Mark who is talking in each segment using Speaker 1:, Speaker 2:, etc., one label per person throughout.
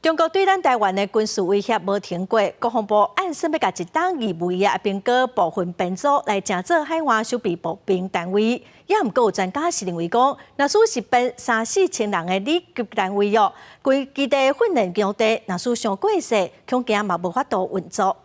Speaker 1: 中國對咱台灣的軍事威脅無停過，國防部按算欲共一冬預備的兵哥部分編組來成做海岸守備步兵單位，也毋過有專家是認為講，若使是編三四千人的旅級單位哦，規基地訓練場地若使傷過細，恐驚嘛無法度運作。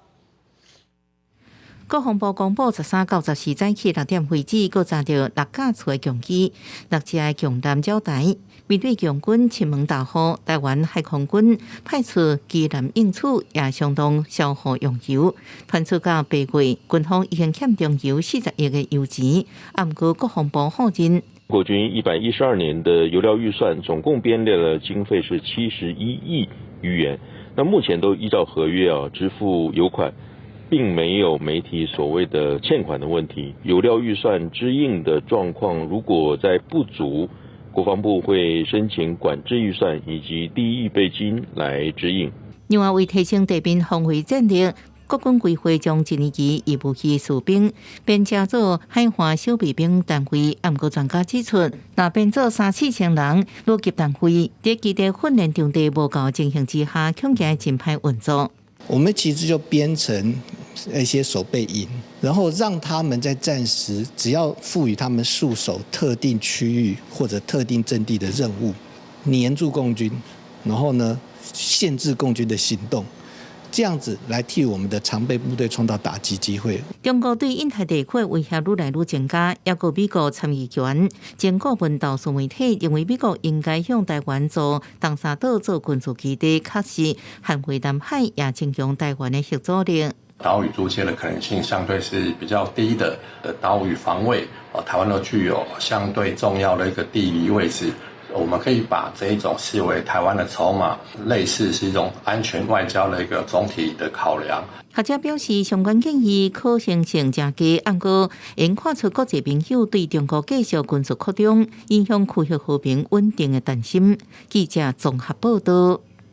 Speaker 2: 國防部公布13到14早起6點為止，閣查著六架次的共機，六隻的共艦擾台。面對共軍侵門大戶，台灣海空軍派出機艦應處，也相當消耗用油。傳出到8月，軍方已經欠中油40億的油錢。啊，毋過國防部否認。
Speaker 3: 國軍112年的油料預算總共編列了經費是71億餘元，那目前都依照合約啊支付油款，並沒有媒體所謂的欠款的問題。油料預算支應的狀況，如果在不足，國防部會申請管制預算以及第一預備金來支應。
Speaker 2: 另外，為提升地面防衛戰力，國軍規劃將一年期預備役士兵編成做海岸守備兵單位。毋過專家指出，若編做三四千人旅級單位，佇基地訓練場地無夠情形之下，恐驚真歹運作。
Speaker 4: 我們其實就編成一些守備營，然後讓他們在戰時，只要賦予他們戍守特定區域或者特定陣地的任務，黏住共軍，然後呢，限制共軍的行動，這樣子來替我們的常備部隊創造打擊機會。
Speaker 2: 中國對印太地區威脅愈來愈增加，抑閣美國參議員前顧問投訴媒體認為，美國應該向台灣租東沙島做軍事基地，確實捍衛南海，也增強台灣的核阻力。
Speaker 5: 島嶼租借的可能性相對是比較低的。島嶼防衛，台灣都具有相對重要的一個地理位置，我們可以把這一種視為台灣的籌碼，類似是一種安全外交的一個總體的考量。
Speaker 2: 學者表示，相關建議可行性誠低，毋過會看出國際朋友對中國繼續軍事擴張、影響區域和平穩定的擔心。記者綜合報道。